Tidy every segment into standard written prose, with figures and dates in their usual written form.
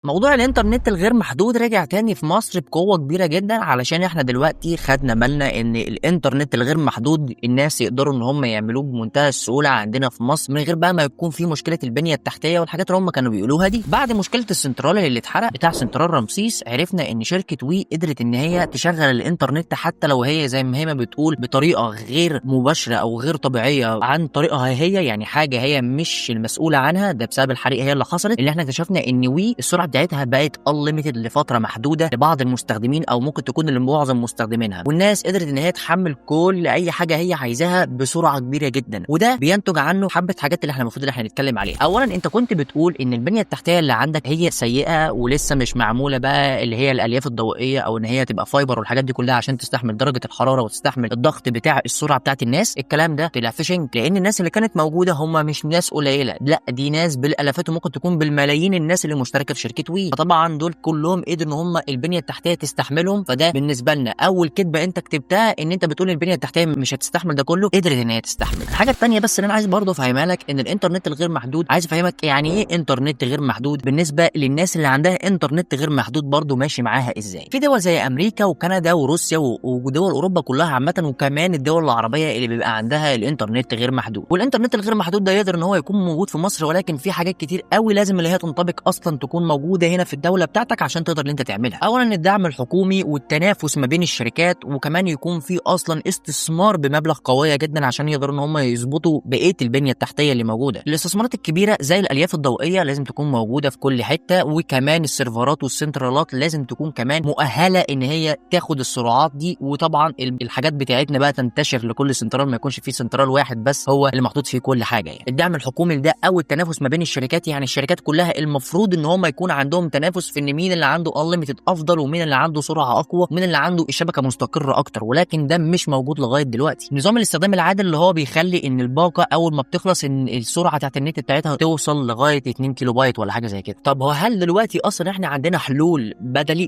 موضوع الانترنت الغير محدود رجع تاني في مصر بقوة كبيرة جدا، علشان احنا دلوقتي خدنا بالنا ان الانترنت الغير محدود الناس يقدروا ان هم يعملوه بمنتهى السهولة عندنا في مصر من غير بقى ما يكون في مشكلة البنية التحتية والحاجات اللي هم كانوا بيقولوها دي. بعد مشكلة السنترال اللي اتحرق بتاع سنترال رمسيس، عرفنا ان شركة وي قدرت ان هي تشغل الانترنت حتى لو هي زي ما هي ما بتقول بطريقة غير مباشرة او غير طبيعية عن طريقها هي، يعني حاجة هي مش المسؤولة عنها، ده بسبب الحريق هي اللي حصلت. اللي احنا اكتشفنا ان وي السرعة بتاعتها بقت unlimited لفترة محدودة لبعض المستخدمين او ممكن تكون لمعظم مستخدمينها، والناس قدرت ان هي تحمل كل اي حاجة هي عايزاها بسرعة كبيرة جدا. وده بينتج عنه حبه حاجات اللي احنا المفروض ان احنا نتكلم عليها. اولا، انت كنت بتقول ان البنية التحتية اللي عندك هي سيئه ولسه مش معمولة بقى اللي هي الالياف الضوئية او ان هي تبقى fiber والحاجات دي كلها عشان تستحمل درجه الحرارة وتستحمل الضغط بتاع السرعة بتاعت الناس. الكلام ده طلع فشنك، لان الناس اللي كانت موجودة هم مش ناس قليله، لا دي ناس بالالافات وممكن تكون بالملايين الناس اللي مشتركة في شركة وي. فطبعا دول كلهم قدروا ان هم البنية التحتية تستحملهم. فده بالنسبة لنا اول كذبه انت كتبتها، ان انت بتقول البنية التحتية مش هتستحمل ده كله، قدرت ان هي تستحمل. الحاجة الثانية بس اللي انا عايز برضه افهمها لك، ان الانترنت الغير محدود، عايز افهمك يعني ايه انترنت غير محدود بالنسبة للناس اللي عندها انترنت غير محدود برضه ماشي معاها ازاي. في دول زي امريكا وكندا وروسيا ودول اوروبا كلها عامة، وكمان الدول العربية اللي بيبقى عندها الانترنت غير محدود. والانترنت الغير محدود ده يقدر ان هو يكون موجود في مصر، ولكن في حاجات كتير قوي لازم اللي هي تنطبق اصلا تكون موجودة هنا في الدولة بتاعتك عشان تقدر ان انت تعملها. اولا الدعم الحكومي والتنافس ما بين الشركات، وكمان يكون في اصلا استثمار بمبلغ قوية جدا عشان يقدروا ان هم يظبطوا بقية البنية التحتية اللي موجودة. الاستثمارات الكبيرة زي الالياف الضوئية لازم تكون موجودة في كل حتة، وكمان السيرفرات والسنترالات لازم تكون كمان مؤهلة ان هي تاخد السرعات دي. وطبعا الحاجات بتاعتنا بقى تنتشر لكل سنترال، ما يكونش في سنترال واحد بس هو اللي محطوط فيه كل حاجة. يعني الدعم الحكومي ده او التنافس ما بين الشركات، يعني الشركات كلها المفروض ان هم يكون عندهم تنافس في ان مين اللي عنده unlimited افضل، ومين اللي عنده سرعة اقوى، ومين اللي عنده الشبكة مستقره اكتر، ولكن ده مش موجود لغاية دلوقتي. نظام الاستخدام العادل اللي هو بيخلي ان الباقه اول ما بتخلص ان السرعة بتاعت النت بتاعتها توصل لغاية 2 كيلو بايت ولا حاجة زي كده. طب هو هل دلوقتي اصلا احنا عندنا حلول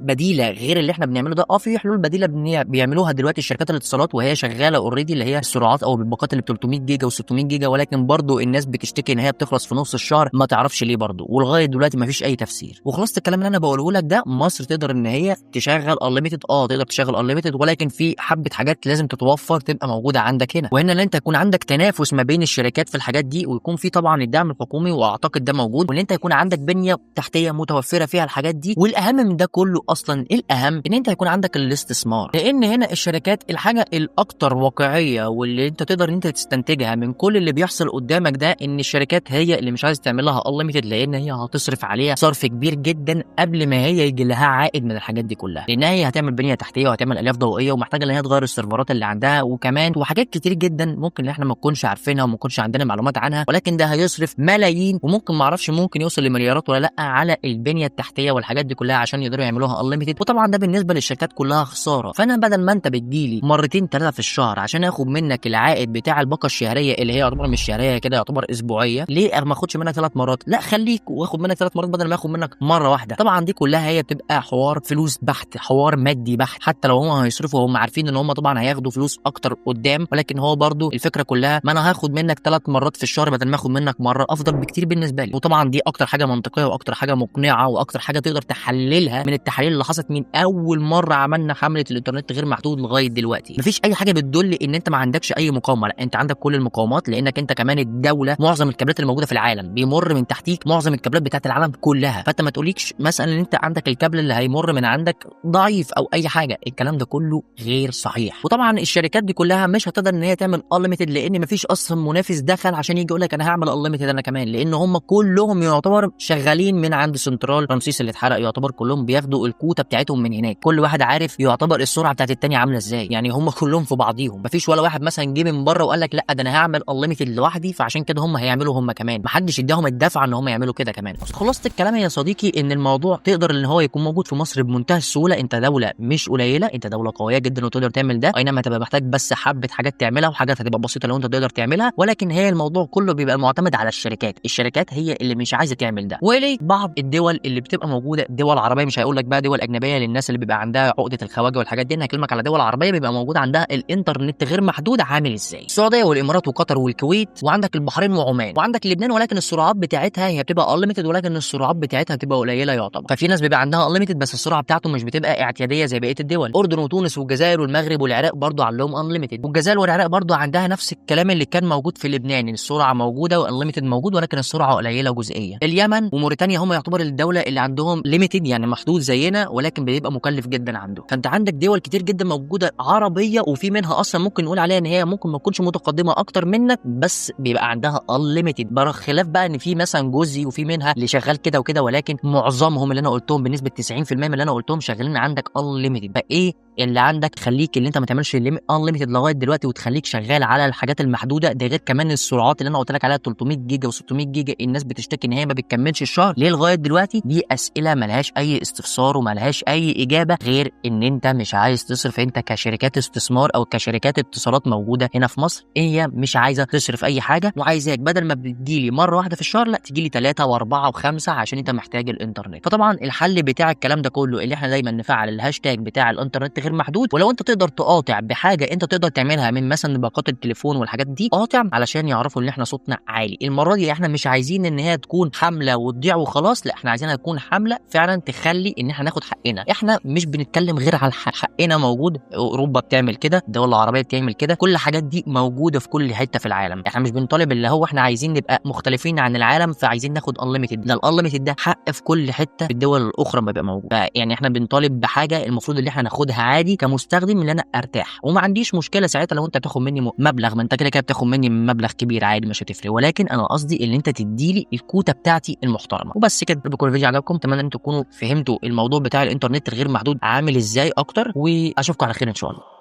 بديله غير اللي احنا بنعمله ده؟ في حلول بديله بيعملوها دلوقتي الشركات الاتصالات وهي شغالة already، اللي هي السرعات او الباقات اللي ب 300 جيجا و600 جيجا، ولكن برضو الناس بتشتكي ان هي بتخلص في نص الشهر، ما تعرفش ليه برضو، ولغاية دلوقتي ما فيش اي تفسير. وخلاصة الكلام اللي انا بقوله لك ده، مصر تقدر ان هي تشغل unlimited، تقدر تشغل unlimited، ولكن في حبه حاجات لازم تتوفر تبقى موجودة عندك هنا، وهنا ان انت يكون عندك تنافس ما بين الشركات في الحاجات دي، ويكون في طبعا الدعم الحكومي واعتقد ده موجود، وان انت يكون عندك بنيه تحتيه متوفرة فيها الحاجات دي. والاهم من ده كله اصلا الاهم ان انت يكون عندك الاستثمار، لان هنا الشركات الحاجة الاكثر واقعية واللي انت تقدر ان انت تستنتجها من كل اللي بيحصل قدامك ده، ان الشركات هي اللي مش عايزه تعمل لها unlimited، لان هي هتصرف عليها صرف كبير جدا قبل ما هي يجي لها عائد من الحاجات دي كلها، لان هي هتعمل بنيه تحتيه وهتعمل الياف ضوئية ومحتاجة ان هي تغير السيرفرات اللي عندها، وكمان وحاجات كتير جدا ممكن احنا ما نكونش عارفينها وما نكونش عندنا معلومات عنها، ولكن ده هيصرف ملايين وممكن ما اعرفش ممكن يوصل لمليارات ولا لا على البنية التحتية والحاجات دي كلها عشان يقدروا يعملوها unlimited. وطبعا ده بالنسبة للشركات كلها خسارة. فانا بدل ما انت بتجيلي مرتين ثلاثة في الشهر عشان اخد منك العائد بتاع الباقه الشهرية اللي هي يعتبر مش شهرية كده، يعتبر اسبوعية، ليه ما اخدش منك 3 مرات؟ لا خليك واخد منك 3 مرات بدل ما اخد منك مرة واحدة. طبعا دي كلها هي بتبقى حوار فلوس بحت، حوار مادي بحت، حتى لو هم هيصرفوا هم عارفين ان هم طبعا هياخدوا فلوس اكتر قدام، ولكن هو برضو الفكرة كلها ما انا هاخد منك 3 مرات في الشهر بدل ما اخد منك مرة، افضل بكتير بالنسبة لي. وطبعا دي اكتر حاجة منطقية واكتر حاجة مقنعة واكتر حاجة تقدر تحللها من التحاليل اللي حصلت من اول مرة عملنا حمله الانترنت غير محدود لغاية دلوقتي. مفيش اي حاجة بتدل ان انت ما عندكش اي مقاومة، لا انت عندك كل المقاومات، لانك انت كمان الدولة معظم الكابلات اللي موجودة في العالم بيمر من تحتيك معظم الكابلات بتاعت العالم كلها، فانت ما تقوليش مثلا ان انت عندك الكابل اللي هيمر من عندك ضعيف او اي حاجة، الكلام ده كله غير صحيح. وطبعا الشركات دي كلها مش هتقدر ان هي تعمل unlimited، لان مفيش اصلا منافس دخل عشان يجي يقول لك انا هعمل unlimited انا كمان، لان هم كلهم يعتبر شغالين من عند سنترال رمسيس اللي اتحرق، يعتبر كلهم بياخدوا الكوتا بتاعتهم من هناك، كل واحد عارف يعتبر السرعة بتاعت التاني عامله ازاي، يعني هم كلهم في بعضيهم، مفيش ولا واحد مثلا جه من بره وقال لك لا ده انا هعمل unlimited لوحدي فعشان كده هم هيعملوا هم كمان، محدش اداهم الدفعة ان هم يعملوا كده كمان. خلاصه الكلام يا صديقي ان الموضوع تقدر ان هو يكون موجود في مصر بمنتهى السهولة، انت دولة مش قليله، انت دولة قوية جدا وتقدر تعمل ده، اي نعم هتبقى محتاج بس حبه حاجات تعملها وحاجات هتبقى بسيطة لو انت تقدر تعملها، ولكن هي الموضوع كله بيبقى معتمد على الشركات، الشركات هي اللي مش عايزه تعمل ده. وليه بعض الدول اللي بتبقى موجودة دول عربية، مش هقول لك بقى دول اجنبية للناس اللي بيبقى عندها عقده الخواجه والحاجات دي، انا هكلمك على دول عربية بيبقى موجود عندها الانترنت غير محدود عامل ازاي. السعودية والامارات وقطر والكويت، وعندك البحرين وعمان، وعندك لبنان، ولكن السرعات بتاعتها هي بتبقى unlimited، ولكن السرعات بتاعتها بتبقى قليله يعتبر. ففي ناس بيبقى عندها unlimited بس السرعة بتاعته مش بتبقى اعتياديه زي بقية الدول. الاردن وتونس والجزائر والمغرب والعراق برضو عندهم unlimited، والجزائر والعراق برضو عندها نفس الكلام اللي كان موجود في لبنان، ان السرعة موجودة و unlimited موجود ولكن السرعة قليله جزئيا. اليمن وموريتانيا هم يعتبر الدولة اللي عندهم limited يعني محدود زينا، ولكن بيبقى مكلف جدا عندهم. فانت عندك دول كتير جدا موجودة عربية، وفي منها اصلا ممكن نقول عليها ان هي ممكن ما تكونش متقدمة اكتر منك، بس بيبقى عندها unlimited. بخلاف بقى ان في مثلا جزئي وفي منها اللي شغال كده وكده، ولكن معظمهم اللي انا قلتهم بنسبة 90% من اللي انا قلتهم شغالين عندك unlimited. بقى ايه اللي عندك خليك اللي انت ما تعملش unlimited لغاية دلوقتي وتخليك شغال على الحاجات المحدودة ده، غير كمان السرعات اللي انا قلت لك عليها 300 جيجا و600 جيجا، الناس بتشتكي ان هي ما بتكملش الشهر ليه لغاية دلوقتي؟ دي اسئلة ملهاش اي استفسار وملهاش اي اجابه، غير ان انت مش عايز تصرف. انت كشركات استثمار او كشركات اتصالات موجودة هنا في مصر، هي مش عايزه تصرف اي حاجة، وعايزاك بدل ما بتجيلي مرة واحدة في الشهر لا تجيلي 3 و4 و5 عشان انت محتاج الانترنت. فطبعا الحل بتاع الكلام ده كله اللي احنا دايما نفعل الهاشتاج بتاع الانترنت غير محدود، ولو انت تقدر تقاطع بحاجة انت تقدر تعملها من مثلا باقات التليفون والحاجات دي، قاطع علشان يعرفوا ان احنا صوتنا عالي. المرة دي احنا مش عايزين ان هي تكون حمله وتضيع وخلاص، لا احنا عايزينها تكون حمله فعلا تخلي ان احنا ناخد حقنا. احنا مش بنتكلم غير على حقنا موجود، اوروبا بتعمل كده، الدول العربية بتعمل كده، كل الحاجات دي موجودة في كل حتة في العالم. احنا مش بنطالب اللي هو احنا عايزين نبقى مختلفين عن العالم فعايزين ناخد unlimited، ده ال unlimited ده حق في كل حتة في الدول الاخرى ما بيبقى موجود. يعني احنا بنطالب بحاجة المفروض اللي احنا ناخدها عادي كمستخدم، اللي انا ارتاح وما عنديش مشكلة ساعتها لو انت بتاخد مني مبلغ، ما انت كده كده بتاخد مني مبلغ كبير عادي مش هتفرق، ولكن انا قصدي ان انت تديلي الكوتا بتاعتي المحترمة. وبس كده، بكون الفيديو عجبكم، اتمنى ان انتم تكونوا فهمتوا الموضوع بتاع الانترنت الغير محدود عامل ازاي اكتر، واشوفكم على خير ان شاء الله.